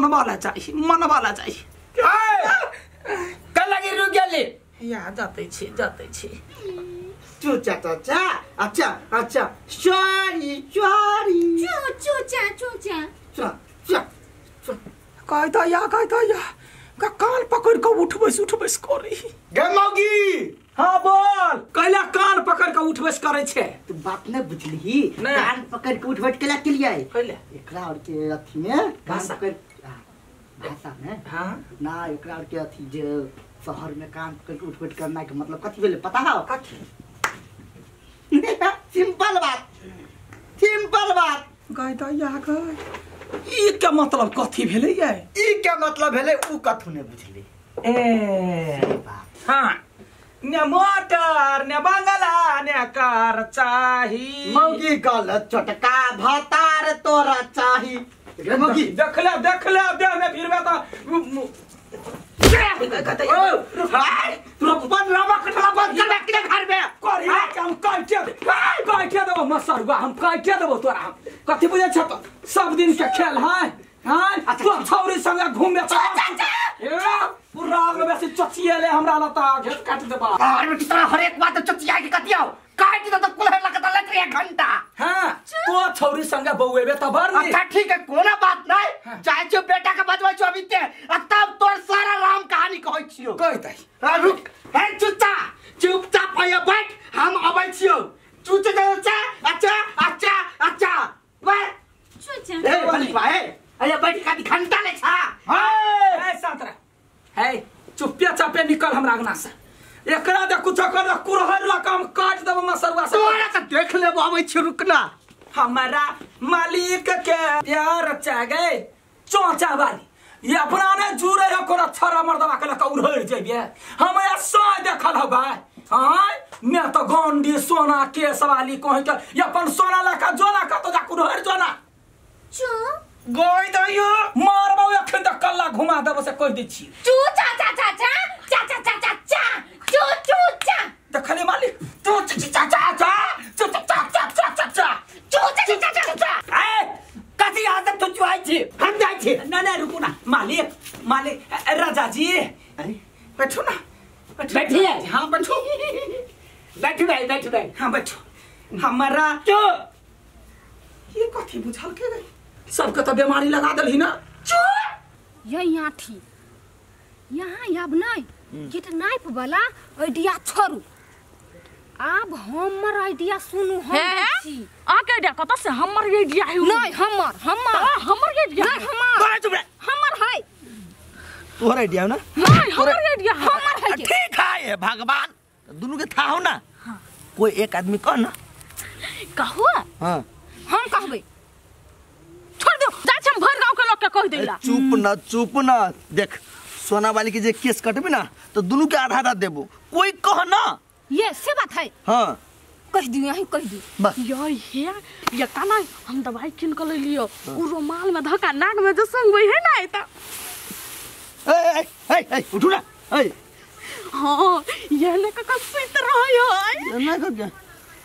मनवा ला चाही, मनवा ला चाही। कल लगी रुक गेली या जाते छी जाते छी। चूचा चाचा अच्छा अच्छा सॉरी सॉरी चू चूचा चूचा चा चा कहता या का कान पकड़ के उठबैस उठबैस करी गे मौगी। हां बोल कैला कान पकड़ के उठबैस करे छे? तू बात न बुझली, कान पकड़ के उठबैस केला के लिए कैला एकरा और के अथी में कान पकड़ भाषा में। हां ना एकरा और के अथी जे शहर में कान पकड़ के उठबैस करना के मतलब कथि भेलै पता हौ? कथि? सिंपल बात, सिंपल बात। गाय या गाय ई के मतलब कथि भेलै ये? ई के मतलब भेलै उ कथु ने बुझली। ए हां ने मोटर ने बंगला ने कार चाही मौगी गल चटका भातार तोरा चाही। रे मौगी देखले देखले देह में फिरबे त हाय तू अपन रामा कटला बंद कर के घर में करी हम काटे दे काटे देबो मसरुआ हम काटे देबो तोरा। हम कथि बुझै छ त सब दिन के खेल है। हां तू छौरी संगे घूमे ए पूरा आग बेसी चचिएले हमरा लता घेत काट देबा। अरे बेटी तोरा हर एक बात चचिया के कथि आओ काट दे त कुल लगता लग एक घंटा। हां तू छौरी संगे बौएबे त भर नी। अच्छा ठीक है कोनो बात नहीं, चाहे छो बेटा के बजबै छो अभी ते आ तब तोर सारा राम कहानी कहै छियो। कहि दे रुक हे चुच्चा चुपचाप आया बैठ हम अबै छियो। चुच्चा चुच्चा अच्छा अच्छा अच्छा बैठ चुच्चा ए बली भाई अरे बैठ का घंटा ले छा। हे सातरा हे चुपिया चापे निकल हमरा अंगना से। एकरा दे कुछ कर कुरहर ला काम काट देबो मसरुआ से। तोरा के देख लेबो अबै छी रुकना। हमारा मालिक के प्यार चागे चोचा वाली ये अपना ने जुरे हो कोरा छरा मर्दवा के लका उड़हर जेबे हम या साय देखल हो भाई। हां ने तो गोंडी सोना केस वाली कहि के ये अपन सोना लका जोना का तो जा कुरहर जोना चू गोई दइयो मारबो अखन त कल्ला घुमा देबो से कहि दै छी। चू चा चा चा चा चा चा चा चा चा चू चू चा देखले मालिक तू चा चा चा चा चू चा चा चा चा चा चू चा चा चा चा। ए कथि आदत तू चुआई छी हम जाइ छी। ना ना रुकू ना मालिक मालिक राजा जी बैठो ना बैठिए। हां बैठो बैठो भाई बैठो भाई। हां बैठो। हमारा चू ये कथि बुझल के गई सबके तो बीमारी लगा दलही ना। चू ये यहाँ थी यहाँ आब नहीं किट नाइफ वाला आइडिया छोड़ू आब हमर आइडिया सुनू। हम छी आ के आइडिया कत से हमर आइडिया है? नहीं हमर हमर हमर आइडिया नहीं हमर चुप रे हमर है तोहर आइडिया है ना? नहीं हमर आइडिया हमर है। ठीक है भगवान दोनों के था हो ना। कोई एक आदमी कह ना कहू। हां हम कहबे छोड़ दो जा हम भर गांव के लोग के कह देला। चुप ना चुप ना देख सोना वाली के जे केस कटबी ना तो दोनों के आधा आधा देबो कोई कह ना। ये से बात है। हां कह दियो यही कह दियो बस। ये हे ये काना हम दवाई किन के ले लियो उ रुमाल में धक्का नाक में जो संगबै है ना त ए ए ए उठू ना ए। हां ये ले का सुत रहय है ना कर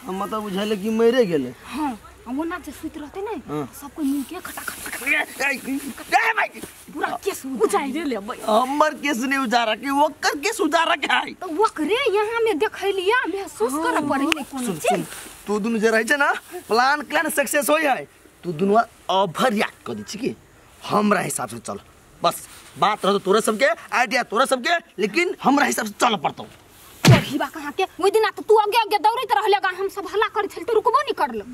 हम मतलब बुझाले कि मरे गेले। हां हम ना जे सुत रहते ने सब कोई मिल के खटा खट खट पूरा केस उजाइ रे लेबै। हमर केस नहीं उजारा के ओकर केस उजारा के है त ओकरे यहां में देखैलिया महसूस कर पड़े ने कोनो चीज। तू दुनु जे रहै छै ना प्लान क्लान सक्सेस होय है तू दुनु ओवर रिएक्ट कर दै छी की हमरा हिसाब से चल बस बात रह तोरा सबके आइडिया तोरा सबके लेकिन हमरा हिसाब से चल पड़तौ। चढ़ीबा कहाँ के ओइ दिना त तू आगे आगे दौड़ैत रहलेगा हम सब हल्ला करै छल त रुकबो नहीं करलो।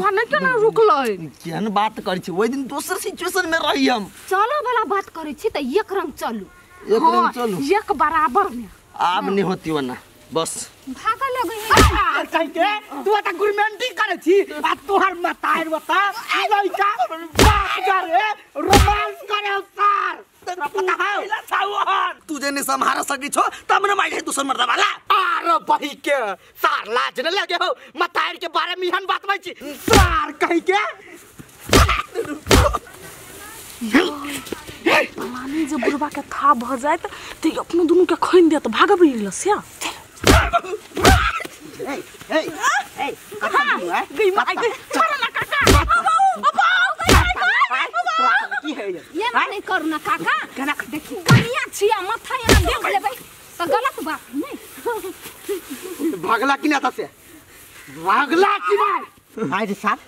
भने केना रुकलै? केहन बात करै छी ओइ दिन दोसर सिचुएशन में रही हम। चलो वाला बात करै छी त एक रंग चलू एक रंग चलू एक बराबर में आब नहीं होती वना बस भागा लगै है कहि के तू त गुरमेंटी करै छी आ तोहर मतार बता लइका बात करे रोमांस करे सर तोरा पता है तू जे नहीं संभाल सकी छो तब न माई है दूसर मर्दा वाला। आरो बही के सार लाज न लगे हो मतार के बारे में एहन बात बाई छी सार कहि के मानी जे बुढ़वा के था भ जाए त अपनो दुनु के खैन देत भागबे लसिया। ए ए ए कथा है गई माई गई छोड़ ना काका अब अब की है है ये नहीं करू ना काका केना देखी कनिया छिया माथा यहाँ देख लेबै त गलत बात नहीं भागला कि ना से भागला कि ना आज साहब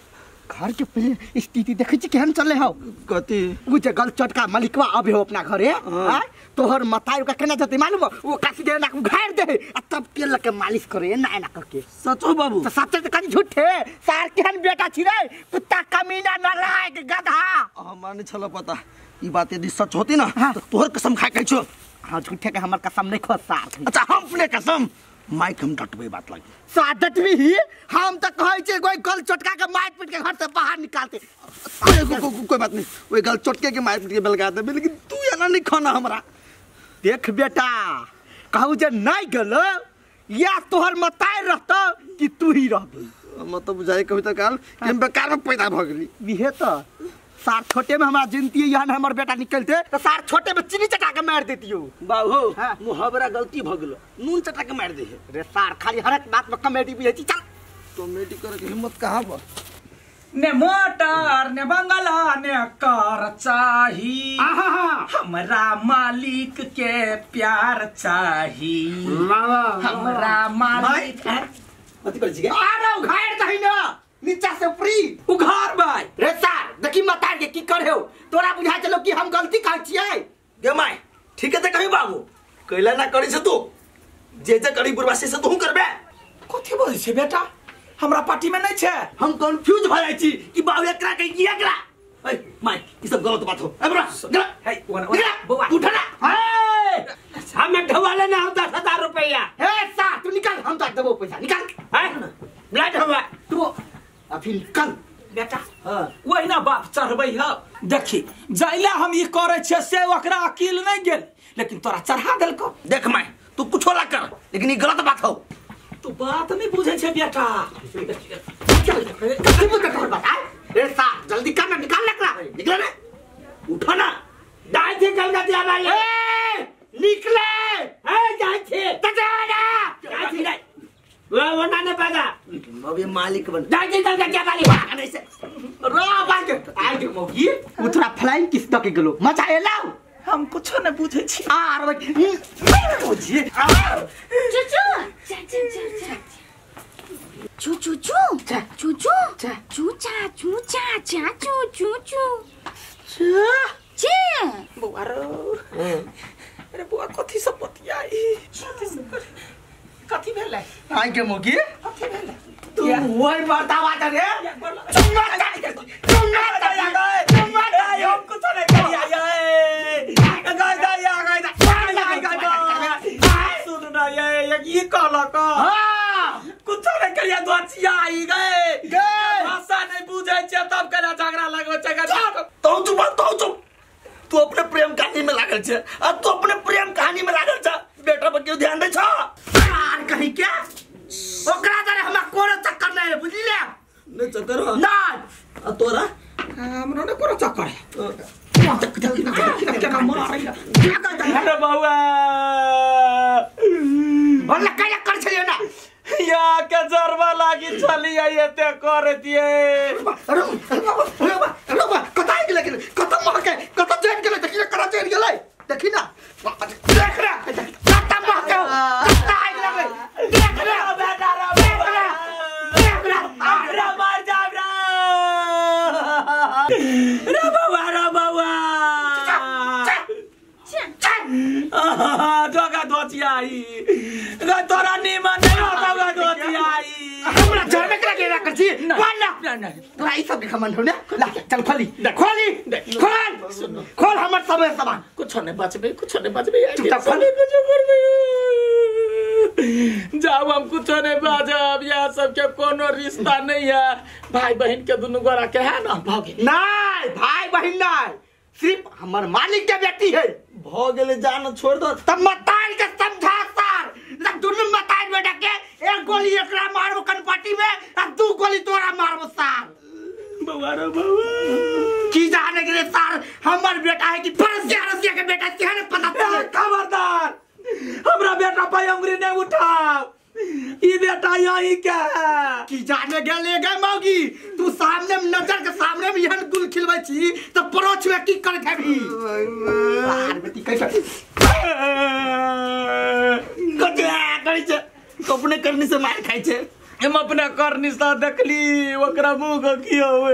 घर के पहले स्थिति देखै छी केहन चले हौ कथी उ जे गल चटका मालिकवा अबे हो अपना घरे हां तोहर मताई ओकरा केना जते मालूम वो कासी दे ना उघार दे आ तब तेल के मालिश करे ना एना करके सचो बाबू त सच्चे त कनी झूठे सार केहन बेटा छी रे कुत्ता कमीना नालायक गधा हमरा नहीं छल पता ई बात यदि सच होती ना तो तोहर कसम खा के छो हां झूठे के हमर कसम नहीं खो सार अच्छा हम अपने कसम माइक हम डटबे बात लागी सादत भी ही हम त कहै छै कोई गल चटका के मार पीट के घर से बाहर निकालते कोई बात नहीं ओई गल चटके के मार पीट के बेलगा देबे लेकिन तू एना नहीं खाना हमरा देख बेटा कहू जे नहीं गेलो या तोहर मताई रहतो कि तू ही रहबी हम त बुझाई कभी त काल कि हम बेकार में पैदा भ गेली बिहे त सार छोटे में हमरा जिनती यहन हमर बेटा निकलते त सार छोटे में चीनी चटा के मार देतियो बाबू मुहावरा गलती भ गेलो नून चटा के मार दे रे सार खाली हरक बात में कॉमेडी बुझै छी चल कॉमेडी करे के हिम्मत कहां पर ने मोटर ने बंगला ने कार चाही हमरा मालिक के प्यार चाही हमरा मालिक कथि करै छी अरे उघार दही ना नीचा से ऊपरी उघार भाई रे सार देखी मतार के की करे हो तोरा बुझा चलो कि हम गलती कर छियै गे my ठीक है त कही बाबू कैला ना करी से तू जे जे करी बुरबासी से तू करबे कथि बोलै छै बेटा हमरा पार्टी में नहीं छै हम कंफ्यूज भ जाइ छी कि बाबू एकरा के की एकरा ए my ई सब गलत बात हो ए बरा हे ओना ओना बौआ उठा ना ए हमें ढवाले ना हम 10000 रुपया ए सार तू निकाल हम त देबो पैसा निकाल हैं ब्लड हुआ तू अभी निकाल बेटा हां वही ना बाप चढ़बै ह देखी जाइला हम ई करै छियै से ओकरा अकील नहीं गेल लेकिन तोरा चढ़ा देलको देख my तू कुछो ला कर लेकिन ई गलत बात हो तू बात नहीं बुझै छै बेटा कथि बुझै तोहर बात आय रे सार जल्दी कर ना निकाल ना निकले ना उठा ना जाय छी कलकतिया वाले ए निकले ए जाय छी त जा ना जाय छी रे वो वो ना ने पता अभी मालिक बन जाय छी कलकतिया वाली भाग नहीं से रो बाज आइ के मौगी उ तोरा फ्लाइंग किस the के गेलो मजा एलाउ हम कुछो नहीं बुझै छी आर बुझी चुचु चा चू चू चू चू चू चू चा चू चा चा चू चू चू चे बौआ रो अरे बौआ कथि सब बतियाई कथि सब कथि भेलै आइ के मौगी कथि भेलै तू वही बर्तावा रे चुम्मा चुम्मा चुम्मा हम कुछो नहीं करिया ये गाय गाय गाय गाय सुन ना ये ई कहलक हां कुछो नहीं करिया दोचिया आई गए भाषा नहीं बुझै छै तब केना झगड़ा लगबै छै तू चुप तू चुप तू अपने प्रेम कहानी में लागल छै आ तू अपने प्रेम कहानी में लागल छ बेटा पर क्यों ध्यान दै छ यार कहीं क्या ओकरा दरे हमरा कोनो चक्कर नहीं बुझली ले नहीं चक्कर हो ना आ तोरा हमरा ने कोनो चक्कर है केना मारै अरे बौआ बोल काया कर छलियो ना या के जरवा लागी छलिया एते कर दिए अरे अरे कत गेलै कत महके कत जरि गेलै देखी ना कत जरि गेलै देखी ना देख रे कत महके कत आगि लगलै देख रे बेटा रे देख रे हमरा मार जाब रे रे बौआ रे बौआ जोगा दोचियाई गे तोरा नीमन नहीं होता गे दोचियाई हमरा जरबे के लगे कर छी बोल ना तोरा ई सब के घमंड हो ना ला चल खोली खोली खोल खोल हमर सब सामान कुछो नहीं बचबे कुछो नहीं बचबे चुपचाप खोल। कुछो करबे जाओ हम कुछो नहीं बाजब यह सबके कोनो रिश्ता नहीं है भाई बहन के दुनू गोरा के है ना भगे नहीं भाई बहन नहीं सिर्फ हमर मालिक के बेटी है भ गेलै जान छोड़ दो तब मताई के समझा सार ना दुनू मताई बेटा के एक गोली एकरा मारबो कनपट्टी में आ दू गोली तोरा मारबो सार बौआ रे बौआ की जाने के लिए सार हमर बेटा है कि परसिया रसिया के बेटा के है ना पता चले खबरदार हमरा बेटा पे अंगुरी नहीं उठाओ ई बेटा यही के है की जाने गेले गे मौगी तू सामने में नजर के सामने में एहन गुल खिलबै छी त परोछ में की करैत हेबी बाहर बेटी कैसे कचरा करै छै अपने करनी से मार खाइ छै हम अपना करनी सा देखली ओकरा मुंह के की होवे।